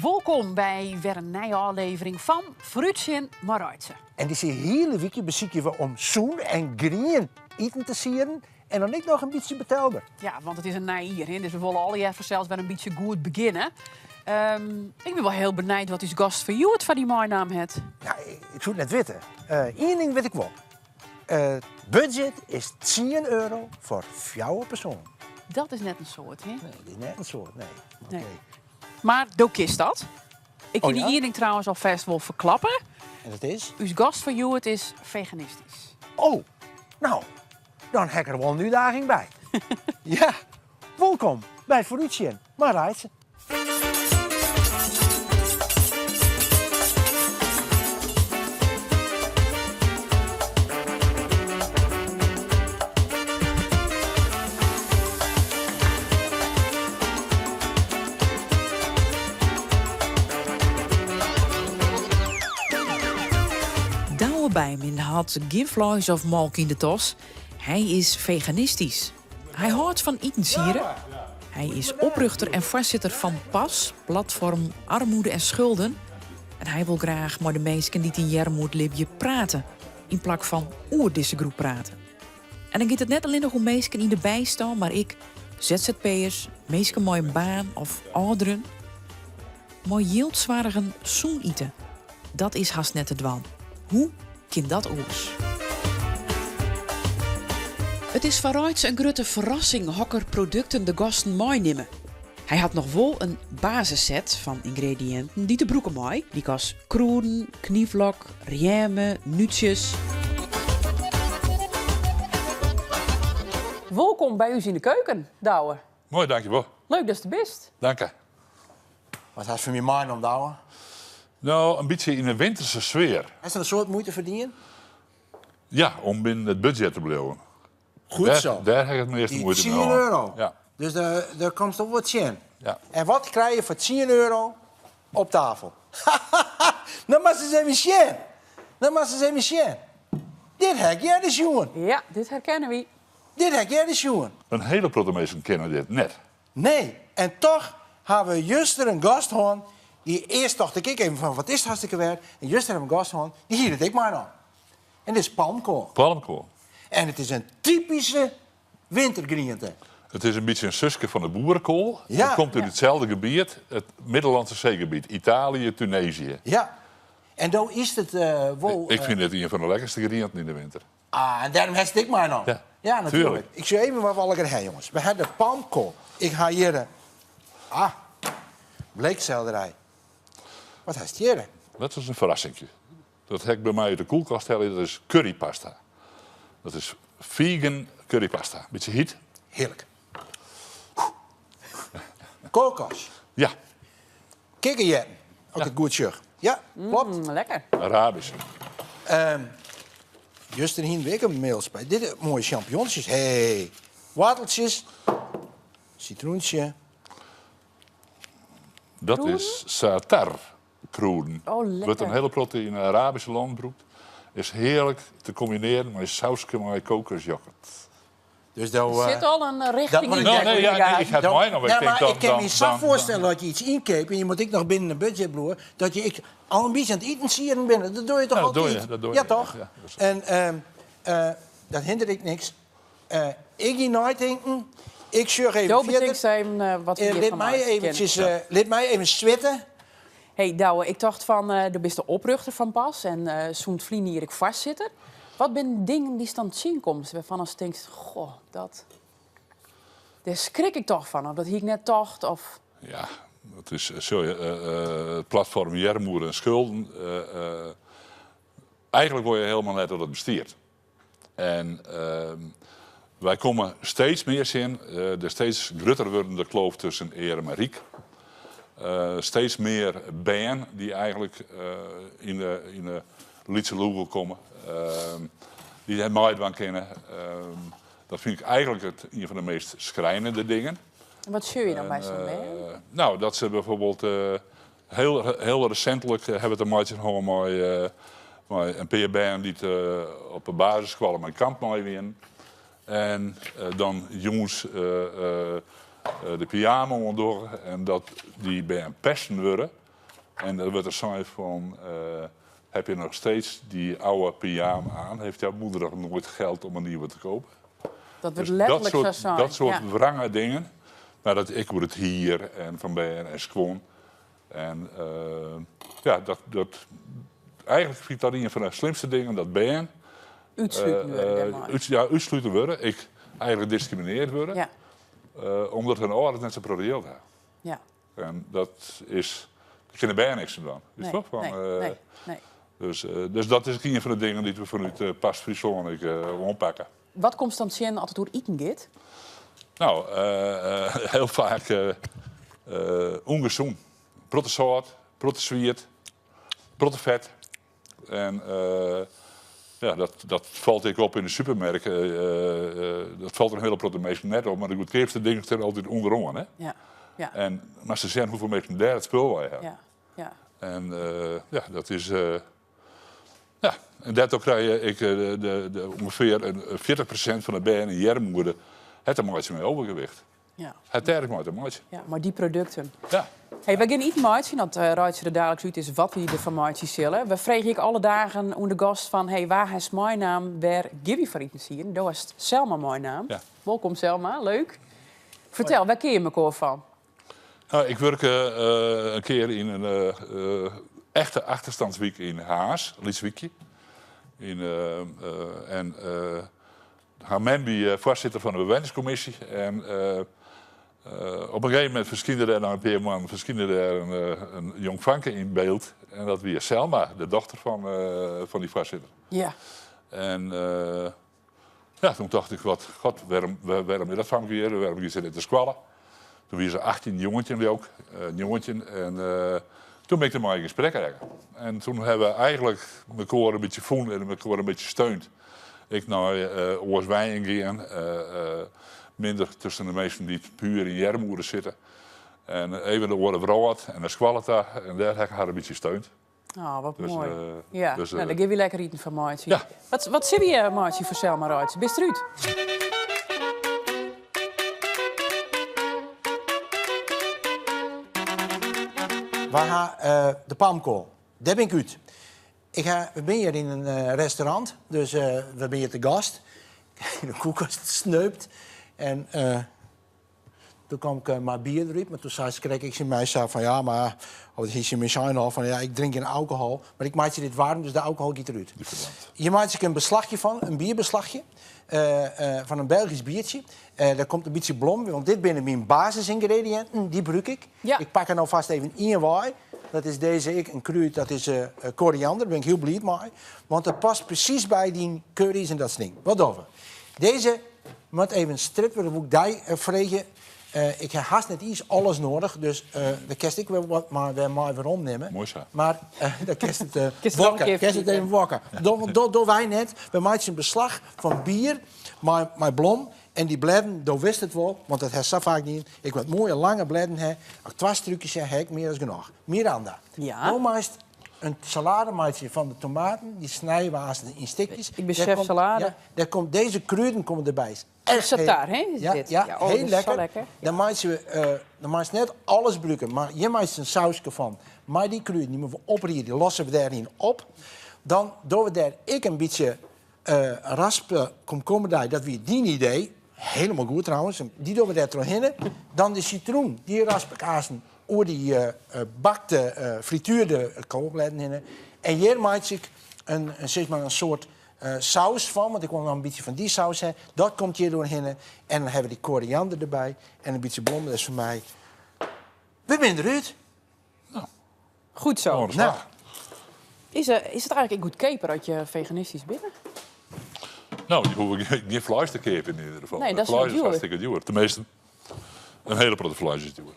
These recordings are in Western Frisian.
Wolkom by wer in nije ôflevering fan Foarútsjen mei Reitse. En dizze hiele wike besykje we om sûn en grien iten te sieden en dan ek noch in bytsje betelber. Ja, want it is in nij jier, hè, dus we wolle allegear fansels wer in bytsje goed begjinne. Ik bin wol hiel benijd wat ús gast fan hjoed foar dy meinaam hat. Ja, ik soe it net witte. Ien ding wit ik wol. It budget is tsien euro foar fjouwer persoanen. Dat is net in soad, hè? Nee, dat is net in soad, nee. Nee. Oké. Mar do kinst dat. Ik kin Oh dy ja? ien ding trouwens alfêst wol ferklappe. En dat is? Us gast fan hjoed is feganistysk. Oh, no, dan ha ik der wol in útdaging by. Ja, wolkom by Foarútsjen mei Reitse. Douwe Bijmin hat gjin fleis of molke yn de tas. Hy is feganistysk. Hy hâldt fan itensieden. Hy is oprjochter en foarsitter fan PAS, Platform Armoede en Schulden. En hy wol graach mei de minsken dy't yn earmoed libje prate, yn plak fan oer dizze groep prate. En dan giet it net allinnich om minsken yn de bystân, mar ek ZZP'ers, minsken mei in baan of âlderen. Mei jildsoargen sûn ite, dat is hast net te dwaan. Hoe kin dat oars? It is foar Reitse in grutte ferrassing hokker produkten de gasten meinimme. Hy hat noch wol in basisset fan yngrediïnten dy't er brûke mei, lykas krûden, knyflok, rjemme, nútsjes. Wolkom by ús yn de keuken, Douwe. Moai, dankjewol. Leuk datst der bist. Danke. Wat hast foar my meinaam, Douwe? No, in bytsje yn 'e winterse sfear. Hast der in soad muoite foar dien? Ja, om binnen it budzjet te bliuwen. Goed Dêr, zo. dêr ha ik it measte Die muoite mei 10 hân. euro. Ja. Dus dêr, dêr komst wol wat tsjin. Ja. En wat krije je foar 10 euro op tafel? Dan moatst ris even sjen. Dan moatst ris even sjen. Dit ha ik earder sjoen. Ja, dit herkenne wy. Dit ha ik earder sjoen. In hiele protte minsken kenne dit net. Nee, en toch ha we juster in gast hân. Dy earst tocht ik ek even fan wat is it hartstikke wer. En juster ha we in gast hân, dy hie it ek meinaam. En dit is palmkoal. Palmkoal. En it is in typyske wintergriente. It is in bytsje in suske fan de boerekoal. Ja. It komt út itselde gebiet, it Middellânske Seegebiet, Italië, Tunesië. Ja. En do ytst it wol. Ik fyn dit ien fan de lekkerste grienten yn de winter. Ah, en dêrom hast it ek meinaam. Ja, Ja, natuerlik. tuerlik. Ik sjoch even wat we allegear ha, jonges. We ha de palmkoal. Ik ha hjir, ah, bleekselderij. Wat hast hjir? Dat is in ferrassinkje. Dat ha ik by my út de kuolkast helle. Dat is currypasta. Dat is vegan currypasta. Bytsje hyt. Hearlik. Kokos. Ja. Kikkererwten, as ik it goed sjoch. Ja, klopt. Lekker. Arabysk. Juster hiene we ek in mailspy. Dit moaie champignonsjes. Hey, woarteltsjes, sitroentsje. Dat is za'atar krûden. Oh, lekker. Wurdt in hiele protte yn Arabyske lannen brûkt. Is hearlik te kombinearjen mei sauske mei kokosyoghurt. Dus do, Der sit al in richting yn. No, nee, ja, nee, ik ha it meinaam. Ja, mar ik kin my sa foarstelle dat je iets ynkeapje en je moat ek noch binnen in budzjet bliuwe, dat je ek al in bytsje oan it itensieden binne. Dat dogge je toch Ja, dat dogge altyd? je, dat dogge Ja, je, toch? ja, dat is- En dat hinderet ek niks. Ik gean neitinken. Ik sjoch even Do fierder. betinkst even wat we hjir Lit fan my meitsje kinne. eventjes, lit my even switte. Hey Douwe, ik tocht fan, do bist de oprjochter fan PAS en sûnt ferline jier ek foarsitter. Wat binne dingen dy'tst dan tsjinkomst wêrfan ast tinkst, goh, dat, dêr skrik ik toch fan, of dat hie ik net tocht, of... Ja, dat is, sorry, het platform Earmoede en Schulden. Eigenlijk wolle je helemaal net dat it bestiet. En wy komme steeds mear tsjin de steeds grutter wurdende kloof tusken earm en ryk. Steeds mear bern dy't eigenlik yn de lytse loege komme, dy't net meidwaan kinne. Dat fyn ik eigenlik ien fan de meast skrijnende dingen. En wat sjoch je dan by sa'n bern? No, dat se byfoarbyld Hiel, hiel resintlik ha we te meitsjen hân mei in pear bern dy't op de basisskoalle mei kamp mei wienen. En dan jûns de pyjama oandogge en dat dy bern pesten wurde. En dan wurdt der sein fan, heb je nog steeds die oude pyjama aan? Heeft jouw moeder nog nooit geld om een nieuwe te kopen? Dat wurdt Dus letterlik dat soort, sa sein. dat soort Ja. wrange dingen. Maar dat ik word het hier en van bern en skoan. En ja, dat, eigenlijk vind ik dat een van de slimste dingen dat bern Útsluten wurde dêrmei. Ja, útsluten wurde. Ik eigenlijk diskriminearre wurde. Ja. Omdat hun âlders net sa'n protte jild ha. Ja. En dat is, dêr kinne bern niks oan dwaan. Nee, toch? Fan, nee, nee, nee. Dus dat is ien fan de dingen dy't we fanút Pas Fryslân ek oanpakke. Wat komst dan tsjin as it oer iten giet? Nou, hiel faak ûngesûn. Protte sâlt, protte swiet, protte fet. En ja, dat falt ek op yn de supermerk. Dat falt in hiele protte minsken net op, mar de goedkeapste dingen steane altyd ûnderoan. Hè? Ja, ja. En moatst sjen hoefolle minsken dêr it spul wei ha. Ja, ja. En ja, dat is. Ja, en dêrtroch krije ik de ûngefear in 40% fan de bern yn earmoede hat te meitsjen mei overgewicht. Ja. Hat dêr mei te meitsjen. Ja, mei dy produkten. Ja. Hey, wy gean iten meitsjen, dat reitsje der daliks út is wat wy derfan meitsje sille. We freegje ek alle dagen oan de gast fan, hey, wa hast meinaam, wêr gean wy foar itensieden? Do hast Selma meinaam. Ja. Wolkom Selma, leuk. Fertel, wêr ken je mekoar fan? Nou, ik wurke in kear yn in echte achterstandswyk yn Harns, lyts wykje. Yn, en har mem wie foarsitter fan de bewennerskommisje. En op in gegeven momint ferskynde der nei in pear moannen ferskynde der in jong fanke yn byld. En dat wie Selma, de dochter fan dy foarsitter. Ja. En ja, toen tocht ik, wat, god, wêrom is dat famke hjir? Wêrom giet se net nei skoalle? Toen wie se 18, 19 leau ik, 19. En toen bin ik dermei yn gesprek rekke. En toen ha we eigentlik mekoar in bytsje fûn en mekoar in bytsje steund. Ek nei oars wenjen gean, minder tusken de minsken dy't puer yn earmoede sitte. En even de oare wrâld en nei skoalle ta. En dêr ha ik har in bytsje steund. Oh, wat Dus, moai. Ja, dus, nou, dan gean wy lekker iten fan meitsjen. Ja. Wat sille wy meitsjen foar Selma Reitse? Bist derút? Wy ha de palmkoal. Dêr bin ik út. Ik ha, we binne hjir yn in restaurant, dus we binne hjir te gast. Yn de koelkast sneupt. En Toen kwam ik mei bier derút, mar toen sei se krekt ek tsjin my sa fan ja, mar of hie se my sein al fan ja, ik drink gjin alkohol, mar ik meitsje dit waarm, dus de alkohol giet derút. Die verdampt. Hjir meitsje ik in beslachje fan, in bierbeslachje, fan in Belgysk biertsje. Dêr komt in bytsje blom, want dit binne myn basisingrediïnten, dy brûk ik. Ja. Ik pak der no fêst even ien wei. Dat is dizze ek, in krûd, dat is koriander, dêr bin ik hiel bliid mei. Want dat past presys by dyn curry's en dat soart dingen. Wat dogge we? Dizze moat even stript wurde, woe ik dy freegje. Ik ha hast net iens alles nedich, dus dêr kinst ek wer wat mei, wer mei werom nimme. Moai sa. Mar dan kinst it Kinst it noch in wokke. kear Kinst it even wokke. Do, do, dogge wy net. We meitsje in beslach fan bier mei, mei blom. En dy blêden, do witst it wol, want dat hast sa faak dien. Ik moat moaie lange blêden ha. As ik twa strúkjes ha, ha ik mear as genôch. Miranda, Ja. do meist in salade meitsje fan de tomaten. Dy snije we aanst yn stikjes. Ik bin Dêr chef komt- salade. Ja, dêr komt dizze krûden komme derby. Echt Satar, heel- hè, is Ja, dit? ja, Ja, oh, heel dat is zo lekker. lekker. Dan meitsje we, dan meist net alles brûke, mar hjir meitsje in sauske fan. Mei dy krûden, dy moatte we opriede, dy losse we dêryn op. Dan dogge we dêr ek in bytsje raspe komkommerdei. Dat wie dyn idee. Helemaal goed trouwens. Dy dogge we dêr trochhinne. Dan de sitroen, dy rasp ik aanst oer dy bakte, frituerde koalblêden hinne. En hjir meitsje ik in, sis mar in soart saus fan, want ik wol noch in bytsje fan dy saus ha. Dat komt hjir doorhinne. En dan ha we dy koriander derby en in bytsje blom, dat is foar my. We binne derút. Nou. Goed zo. Oh, Nou. Is it eigentlik ek goedkeaper as je feganistysk binne? Nou, je hoeft gjin fleis te keapjen yn ieder gefal. Nee, dat is Fleis wel is djoer. hartstikke djoer. Teminsten, in hiele protte fleis is djoer.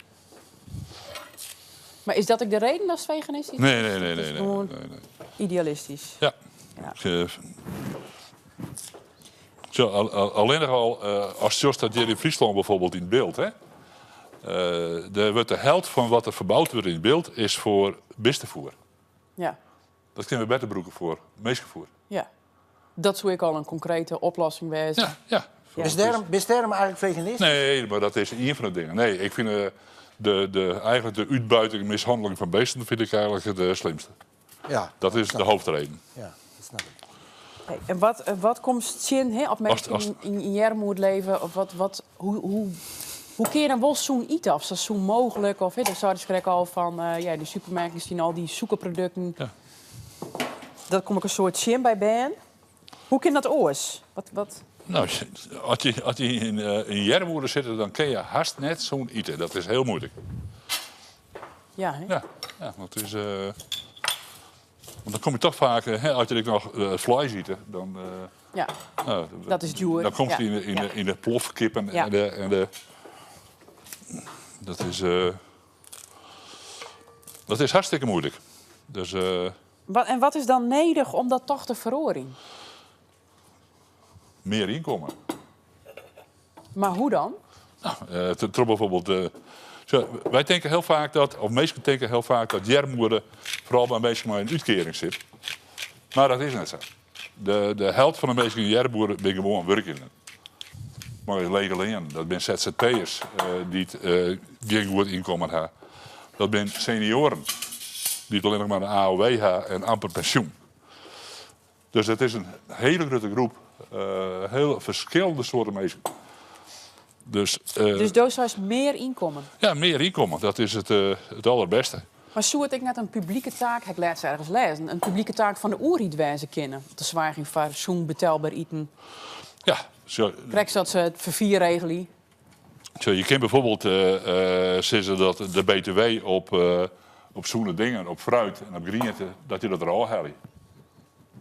Mar is dat ek de reden datst feganistysk Nee, nee, nee, Dat is nee, nee, gewoan nee, nee. idealistysk. Ja. Ja. Ik, zo, allinnich al, as sjochst dat hjir yn Fryslân bijvoorbeeld yn it Bilt, hè? Dêr wurdt de helte fan wat der ferboud wurdt yn it Bilt is foar bistefoer. Ja. Dat kinne we better brûke foar minskefoer. Ja. Dat soe ek al in konkrete oplossing wêze. Ja, ja. Bist dêrom, bist dêrom eigentlik feganist? Nee, mar dat is ien fan de dingen. Nee, ik fyn, De, de, eigenlijk de uitbuiting en mishandeling van beesten vind ik eigenlijk het eh, slimste. Ja, Dat is snap de ik. hoofdreden. Ja, dat snap ik. Hey, en wat, eh, wat komt tsjin hè, op mensen in earmoed leven? Of wat, wat, hoe, hoe, hoe kun je dan wel zo'n eten? Of is dat zo mooglik? Of hè, daar zou ik al van eh, ja, de supermarkten zien al die zoekenproducten. Ja. Dat kom ik een soort tsjin bij ben. Hoe kan dat oors? Wat, wat? Nou, als je in earmoede zit, dan kun je haast net zo'n eten. Dat is heel moeilijk. Ja, hè? Ja, ja, want het is. Want dan kom je toch vaak, hè, als je dit nog vlees ziet, dan. Ja, Nou, dat is duur. Dan komt Ja. hij in de plofkippen en de. Dat is. Dat is hartstikke moeilijk. Dus. En wat is dan nedig om dat toch te veroren? Meer inkomen. Maar hoe dan? Nou, bijvoorbeeld. Zo, wij denken heel vaak dat, of meesten denken heel vaak dat earmoede vooral bij mensen met een uitkering zit. Maar dat is net zo. De helft van de mensen in earmoede ben gewoon werkenden. Maar legal in, dat zijn ZZP'ers die het geen goed inkomen hebben. Dat zijn senioren die het alleen nog maar een AOW hebben en amper pensioen. Dus het is een hele grote groep, heel verschillende soorten mensen. Dus, Dus doos is meer inkomen? Ja, meer inkomen. Dat is het allerbeste. Maar zou het ik net een publieke taak, ik laat ze ergens lezen, een publieke taak van de oerhiet wijzen kennen? De zwaaging van zo'n betaalbaar eten. Ja. Zo, Krijg dat ze het vervier regelen? Zo, je kunt bijvoorbeeld zeggen dat de BTW op zoene dingen, op fruit en op groenten, dat je dat er al haalt.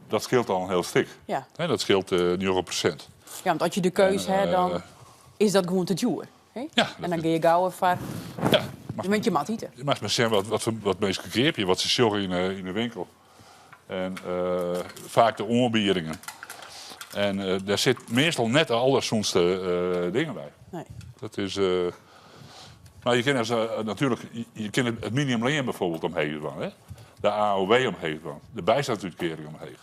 Dat scheelt al een heel stuk. Hè, dat scheelt 9%. Ja, want als je de keuze hebt, dan is dat gewoon te duur. Hè? Ja, en dan ga je gauw even Ja, maar Dus met je mat eten. Je mag maar zeggen wat mensen keer je, wat ze zorgen in de winkel. En vaak de oorbieringen. En daar zit meestal net de allerzonste dingen bij. Dat is, maar je kunt als natuurlijk, je, je kunt het minimumloon bijvoorbeeld omheen doen, hè? De AOW omheen doen, de bijstandsuitkering omheen.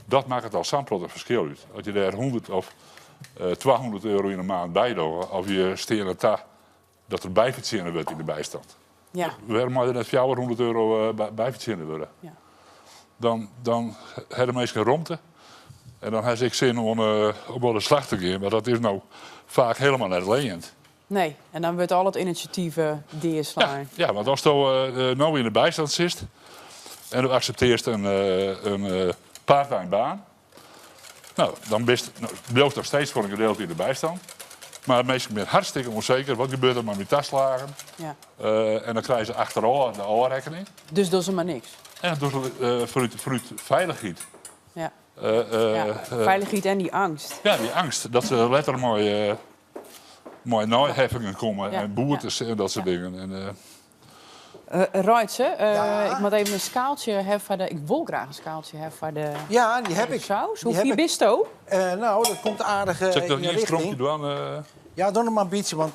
Dat maakt het al zo'n groot verschil uit. Als je daar 100 of 200 euro in de maand bij doet, of je steren ta dat er bijverdienen wordt in de bijstand. Waarom moet je net 400 euro bijverdienen worden? Dan hebben de meesten ruimte. En dan heb ik zin om wel de slag te gaan, maar dat is nou vaak helemaal net leenend. Nee, en dan wordt al het initiatief deerslaan. Ja, ja, want als je nou in de bijstand zit en du accepteert een parttime baan, nou, dan nou, blijf je nog steeds voor een gedeelte in de bijstand. Maar meestal ben hartstikke onzeker. Wat gebeurt er met mijn taslagen? En dan krijgen ze achteraf de afrekening. Dus doen ze maar niks? En dat doen ze vanuit veiligheid. Veiligheid en die angst. Ja, die angst. Dat ze letterlijk mooie naheffingen komen en boetes en dat soort dingen. En Reitse, ik moet even een skaaltje hebben voor de... Ik wil graag een skaaltje hebben voor de Ja, die heb voor de ik. saus. Die Hoe heb vier ik. bisto? Nou, dat komt aardig, Zeg dat in de hier een strompje richting. doen? Ja, doe nog maar een beetje, want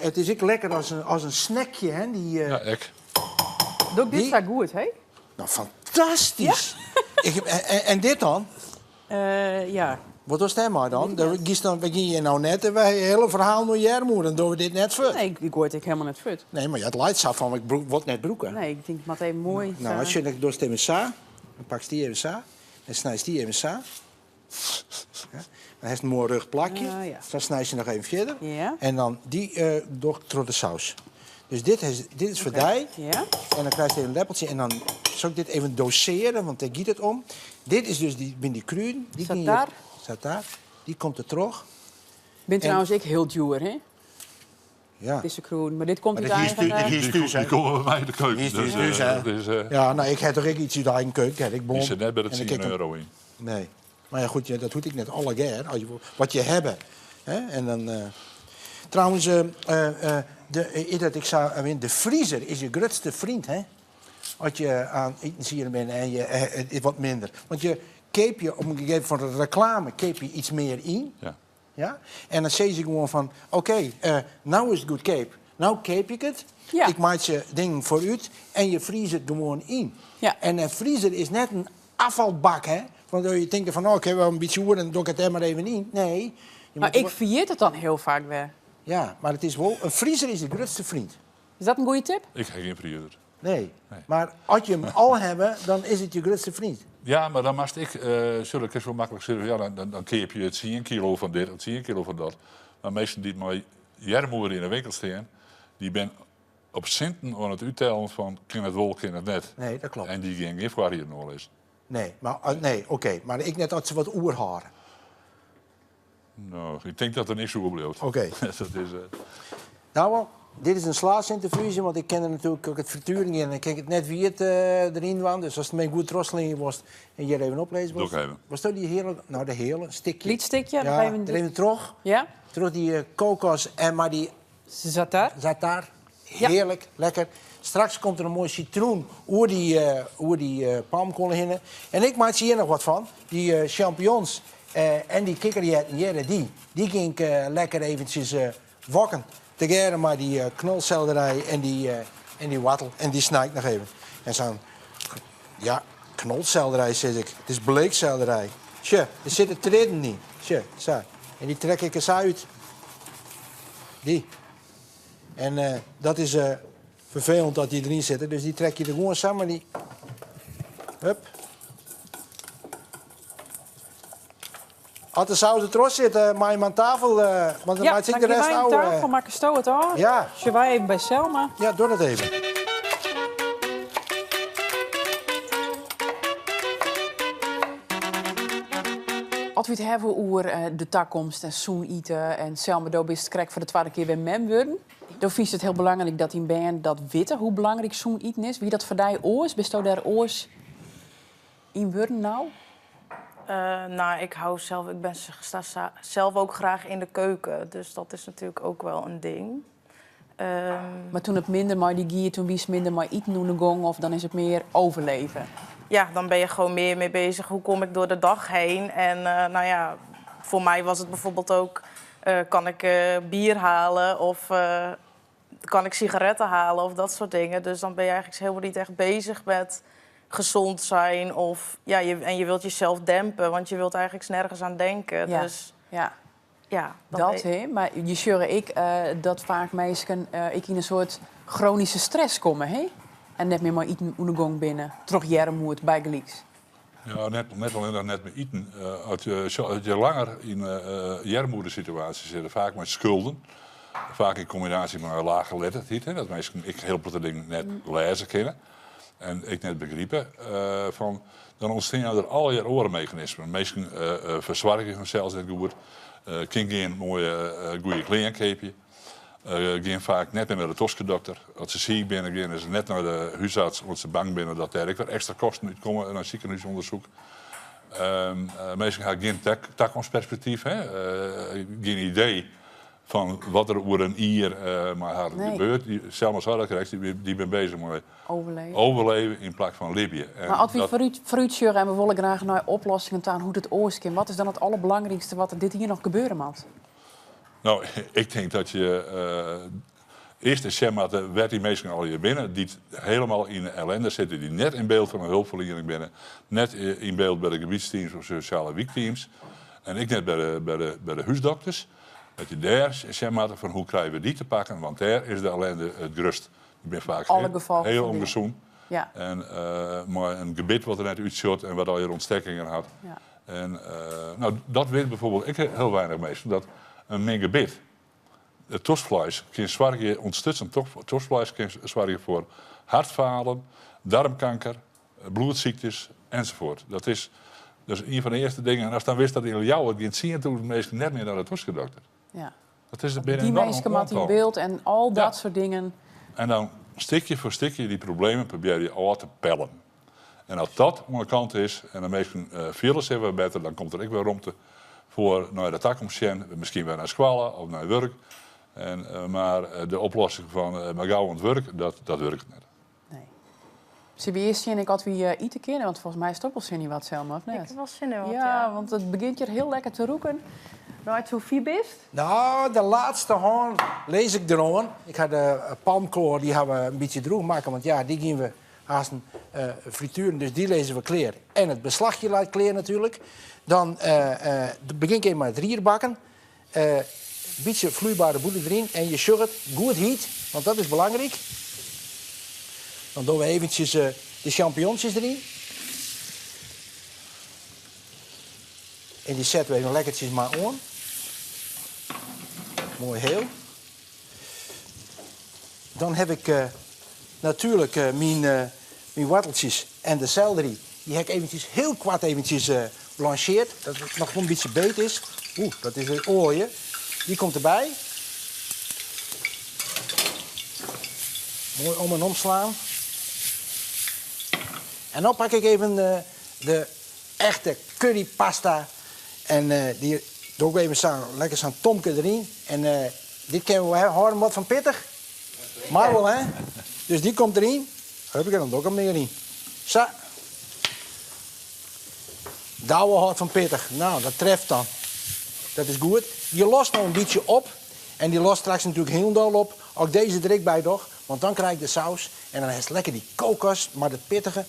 het is ook lekker als een snackje, hè? Die Ja, ik. Doe ik dit Die zo goed, hè? Nou, fantastisch. Ja? En dit dan? Ja. Wat was dat maar dan? Dan kies dan begin je nou net en wij het hele verhaal naar Jermoer en doen we dit net fut. Nee, ik hoor het ik helemaal net fut. Nee, maar ja, het lijkt zo van, ik word net broeken. Nee, ik denk, maar even mooi. Nou, als je dat doet even sa, dan pak je die even sa, dan snij je die even sa. Ja, dan heeft een mooi rug plakje. Ah, ja. Dan snij je nog even verder. Ja. En dan die door de saus. Dus dit is voor die. Ja. En dan krijg je even een lepeltje en dan zal ik dit even doseren, want daar giet het om. Dit is dus die, bin die kruiden. Die Staat kun je daar? Staat daar. Die komt er terug. Ik ben En trouwens ik heel duur, hè? Ja. Deze kroon. Maar dit komt Maar uit dat hier eigen, is hier is Die thuis, hè? komen bij mij in de keuken. Hier is Dus, thuis, hè? dat is Ja, nou, ik heb toch ook iets uit eigen keuken. Hè? Ik bom. Die zit net bij de En dan 10 kijk ik euro in. Nee. Maar ja, goed, ja, dat doe ik net alle keer. Als je, wat je hebben. Hè? En dan, trouwens, de, dat ik zou, de vriezer is je grootste vriend, hè? Als je aan eten sieren bent en je het is wat minder. Want je keep je, op een gegeven van de reclame, keep je iets meer in. Ja? En dan zeg je gewoon van, oké, nou is het goedkoop. Nou keep ik het. Ik maak je ding vooruit en je vriest het gewoon in. En een vriezer is net een afvalbak, hè? Want dan je denkt van, oh, ik heb wel een beetje oer en dan doe ik het er maar even in. Nee. Je Maar moet ik wel vergeet het dan heel vaak weer. Ja, maar het is wel, een vriezer is de grootste vriend. Is dat in goede tip? Ik ha gjin frierder. Nee. Mar as je him al hawwe, dan is it je grutste vriend. Ja, mar dan moatst ek, sil ik ris wol maklik sizze, ja, dan, dan keapje je 10 kilo fan dit of 10 kilo fan dat. Mar minsken dy't mei earmoede yn de winkel stean, dy binne op sinten oan it úttellen fan kin it wol, kin it net. Nee, dat kloppet. En dy gean gjin foarrieden oanlizzen. Nee, mar, nee, oké. Mar ek net as se wat oerhâlde. No, ik tink dat der niks oerbliuwt. Oké. Dat is. Nou, dit is in slasinterfuge, want ik kin der natuerlik ek it fritueren gean en kin ik it net wiet deryn dwaan. Dus ast my goed trochslinje wolst en hjir even oplizze Doe wolst. ik even. Wolsto dy heale, no de heale, stikje. Lyts stikje, nog Ja, even. der even troch. Ja? Troch dy kokos en mei dy Zaatar. Zaatar. Ja. Hearlik, lekker. Straks komt der in moai sitroen oer dy palmkoal hinne. En ik meitsje hjir noch wat fan. Dy champignons en dy kikkererwten hjirre, dy, dy gean ik lekker eventsjes wokken. Tegearre mei dy knolselderij en dy woartel. En dy snij ik noch even. En sa'n, ja, knolselderij sis ik. It is bleekselderij. Sjoch, der sitte triedden yn. Sjoch, sa. En dy trek ik der sa út. Dy. En dat is ferfelend dat dy deryn sitte, dus dy trek je der gewoan sa mei dy. Hup. As de saus der troch sit, mei him oan tafel, want dan Ja, meitsje ik dan de gean rest wy oan ôf. tafel, makkesto it ôf. Ja. Sjogge wy even by Selma. Ja, doch dat even. As we it hawwe oer de takomst en sûn ite en Selma, do bist krekt foar de twadde kear wer mem wurden. Do fynst it hiel belangryk dat dyn bern dat witte, hoe belangryk sûn iten is. Wie dat foar dy oars? Bisto dêr oars yn wurden no? Nou, ik hou zelf, ik ben sta zelf ook graag in de keuken. Dus dat is natuurlijk ook wel een ding. Mar toen it minder mei dy gie, toen wiest minder mei iten oan de gong of dan is it mear overleven? Ja, dan ben je gewoon meer mee bezig. Hoe kom ik door de dag heen? En nou ja, voor mij was het bijvoorbeeld ook... kan ik bier halen of kan ik sigaretten halen of dat soort dingen. Dus dan ben je eigenlijk helemaal niet echt bezig met gezond zijn. Of, ja, je, en je wilt jezelf dempen, want je wilt eigenlijk nergens aan denken. Dus ja, dat Dat, weet hè? Mar je sjogge ek dat faak minsken ek yn in soart chronische stress komme, hè? En net mear mei iten oan de gong binne, troch earmoed bygelyks. Ja, net allinnich net mear iten. As je langer yn earmoedesituaasjes sitte, faak mei skulden, faak yn kombinaasje mei lage geletterdheid, hè, dat minsken ek hiel protte dingen net lêze kinne en ek net begripe, fan, dan ûntsteane der allegear oare meganismen. Minsken fersoargje harsels net goed, kin gjin moaie, goede klean keapje, gean faak net mear nei de toskedokter. As se siik binne, geane se net nei de húsarts, want se bang binne dat dêr ek wer ekstra kosten útkomme nei sikehûsûndersyk. Minsken ha gjin takomstperspektyf, hè? Gjin idee fan wat der oer in jier mei har gebeurt. Selma sei dat krekt, dy binne bezich mei Overleven. overleven yn plak fan libje. En Mar as wy dat foarút sjogge en we wolle graach nei oplossingen ta hoe't it oars kin, wat is dan it alderbelangrykste wat der dit jier noch gebeure moat? No, ik tink dat je earst ris sjen moatte wêr't dy minsken allegear binne dy't helemaal yn de ellende sitte, dy't net yn byld fan de hulpferliening binne, net yn byld by de gebietsteams of sosjale wykteams en ek net by de húsdokters. Dat je dêr sjen moatte fan hoe krije we dy te pakken, want dêr is de ellende it grutst. Dy binne faak Alle gefolgen heel fan dy. ûngezond. En mei in gebit wat der net útsjocht en wat allegear ûntstekingen hat. En no, dat wit bijvoorbeeld ek hiel weinich minsken, dat in min gebit, it toskfleis, kin soargje, ûntstutsen toskfleis kin soargje foar hartfalen, darmkanker, bloedsyktes enzovoort. Dat is dus ien fan de earste dingen. En ast dan wist dat yn Ljouwert gjin 10.000 minsken net mear nei de toskedokter. Dat is binnen Dy enorm minsken moatte yn oantal. byld en al dat soart dingen. En dan stikje foar stikje dy problemen probearje je ôf te pellen. En as dat oan de kant is en de minsken fiele sich wer better, dan komt der ek wer romte foar nei de takomst sjen. Miskien wer nei skoalle of nei wurk. En mar de oplossing fan mar gau oan it wurk, dat wurket net. Nee. Sille we earst sjen ek oft we ite kinne? Want folgens my is it ek wol sin yn wat, Selma, of net? Ik ha wol sin yn wat, Ja, ja. want it begjint hjir hiel lekker te rûken. No, it hoe fier bist? No, de lêste hân lis ik deroan. Ik ha de palmkoal, dy ha we in bytsje drûch makke, want ja, dy gean we haast fritueren, dus dy lizze we klear. En it beslachje leit klear natuerlik. Dan begjin ik even mei it rierbakken. Bytsje vloeibare bûter deryn en je sjogge it goed hyt, want dat is belangryk. Dan dogge we eventsjes de champignonsjes deryn. En dy sette we even lekkertsjes mar oan. Moai heel. Dan heb ik natuerlik myn, myn woarteltsjes en de seldery. Dy ha ik eventjes hiel koart eventjes blancheard, dat it noch wol in bytsje beet is. Oeh, dat is de oalje. Dy komt derby. Moai om en om slaan. En dan pak ik even de echte currypasta. En dy doch ik even sa lekker sa'n tomke deryn. En dit kinne we wol ha. Hâlde wat fan pittich? Mar wol, hè? Dus dy komt deryn. Huppakee, dan doch ik er mear yn. Sa. Douwe hâldt fan pittich. Nou, dat treft dan. Dat is goed. Dy lost no in bytsje op. En dy lost straks natuerlik hielendal op as ik dizze der ek by doch. Want dan krij ik de saus. En dan hast lekker dy kokos, mar dat pittige,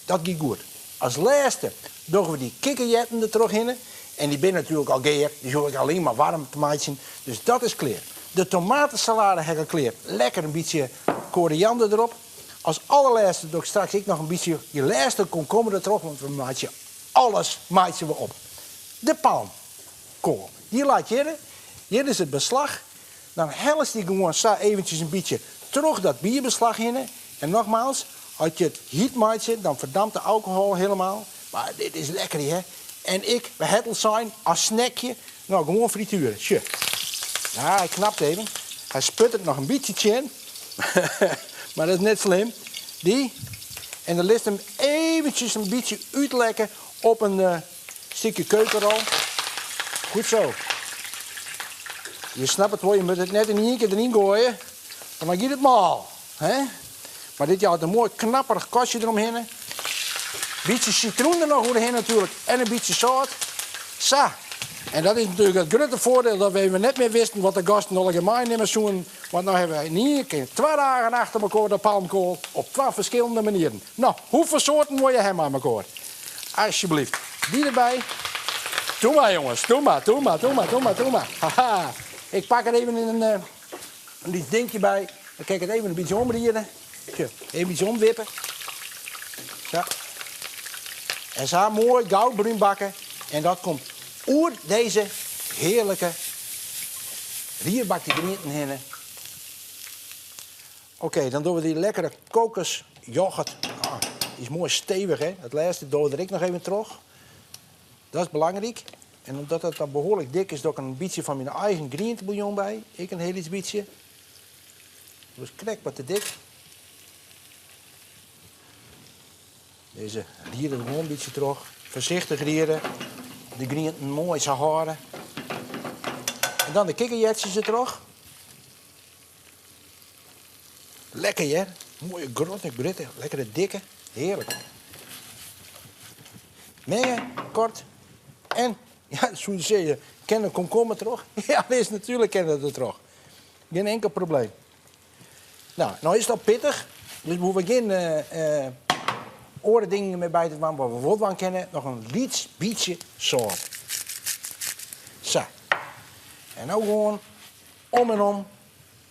dat giet goed. As lêste dogge we dy kikkererwten der trochhinne. En dy binne natuerlik al gear, dy hoech ik allinne mar waarm te meitsjen. Dus dat is klear. De tomatesalade ha ik al klear. Lekker in bytsje koriander derop. As allerlêste doch ik straks ek noch in bytsje dy lêste komkommer der troch, want we meitsje alles meitsje we op. De palmkoal, dy leit hjirre. Hjir is it beslach. Dan hellest dy gewoan sa eventsjes in bytsje troch dat bierbeslach hinne. En nogmaals, as je it hyt meitsje, dan ferdampt de alkohol helemaal. Mar dit is lekker, hè? En ik, we ha it al sein, as snackje, no gewoan frituere. Sjoch. Ja, hy knapt even. Hy sputteret noch in bytsje tsjin. Mar dat is net slim. Dy. En dan litst him eventsjes in bytsje útlekke op in stikje keukenrol. Goed zo. Je snapt it wol, je moatte it net yn ien kear deryn goaie, want dan giet it mâl. Hè? Mar dit jout in moai knapperich kostje deromhinne. Bytsje sitroen der noch oerhinne natuerlik en in bytsje sâlt. Sa. En dat is natuerlik it grutte foardiel dat we even net mear wisten wat de gasten allegear meinimme soenen. Want no hawwe we yn ien kear twa dagen achter mekoar de palmkoal op twa ferskillende manieren. No, hoefolle soarten wolle je ha mei mekoar? Alsjeblieft, dy derby. Doe mar jonges, doe mar, doe mar, doe mar, doe mar, doe mar. Haha. Ik pak der even in lyts dinkje by. Dan kin ik it even in bytsje omriede. Even in bytsje omwippe. Sa. En sa moai goudbrún bakke. En dat komt oer dizze hearlike rierbakte grienten hinne. Oké, dan dogge we dy lekkere kokosyoghurt. Ah, dy is moai stevich, hè? Dat lêste dogge we der ek noch even troch. Dat is belangryk. En omdat it dan behoarlik dik is, doch ik in bytsje fan myn eigen grientebouillon by. Ek in hiel lyts bytsje. Dat is krekt wat te dik. Dizze riede we gewoan in bytsje troch. Foarsichtich riede. De grienten moai sa hâlde. En dan de kikkerertsjes der troch. Lekker hear. Moaie grutte, grutte, lekkere dikke. Hearlik. Minge, kort. En, ja, soe je sizze, kin de komkommer troch? Ja, is natuerlik kin dat der troch. Gjin inkel probleem. No, no is it al pittich, dus we hoege gjin oare dingen mear by te dwaan. Wat we wol dwaan kinne, noch in lyts bytsje sâlt. Sa. En no gewoan om en om.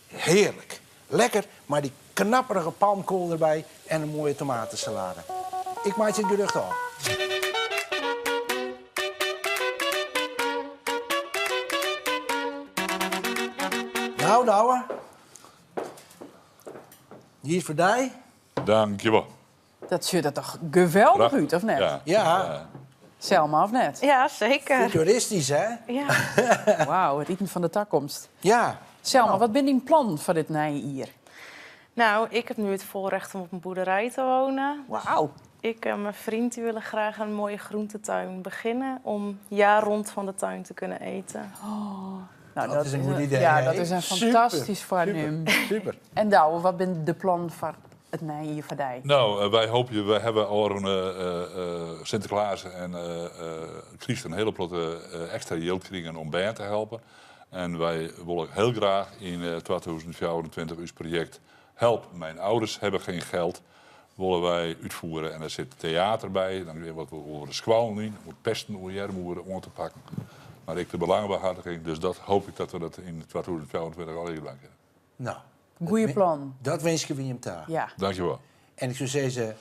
Hearlik. Lekker mei dy knapperige palmkoal derby en in moaie tomatesalade. Ik meitsje it gerjocht ôf. Nou, Douwe. Dy is foar dy. Dankjewol. Dat sjocht der toch geweldich út, of net? Ja. Ja. Selma, of net? Ja, seker. Futuristysk, hè? Ja. Wauw, it iten fan de takomst. Ja. Selma, wat binne dyn plannen foar dit nije jier? Nou, ik heb nu het voorrecht om op een boerderij te wonen. Wauw. Ik en mijn vriend die willen graag een mooie groentetuin beginnen om jaar rond van de tuin te kunnen eten. Oh, nou, Dat is in goed idee, Ja, hè? dat is in Super, fantastysk foarnimmen. Super. En Douwe, wat binne de plannen foar it nije jier foar dy? No, wy hoopje, wy hawwe ôfrûne Sinteklaas en Kryst in hiele protte ekstra jild krigen om bern te helpen. En wy wolle hiel graach yn 2024 ús projekt Help, mijn ouders hebben geen geld wolle wy útfiere. En der sit teater by, dan weer wat oer de skoallen yn, oer pesten, oer earmoede oan te pakken. Mar ek de belangebehartiging. Dus dat hoopje ik dat we dat yn 2024 allegear dwaan kinne. Nou, Goeie plan. Dat winskje we jim ta. Ja. Dankjewol. En ik soe sizze,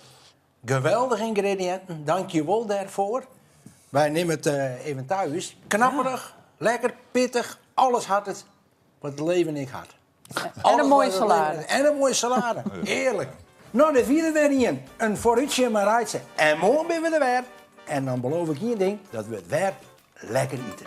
geweldige yngrediïnten, dankjewol dêrfoar. Wy nimme it eh, even thuis. Knapperich, lekker, pittich, alles hat it wat it leven ek hat. En in moaie salade. En in moaie salade. Hearlik. No, dit wie der wer ien. In foarútsjen mei Reitse. En moarn binne we der wer. En dan beloof ik ien ding, dat wurdt wer lekker ite.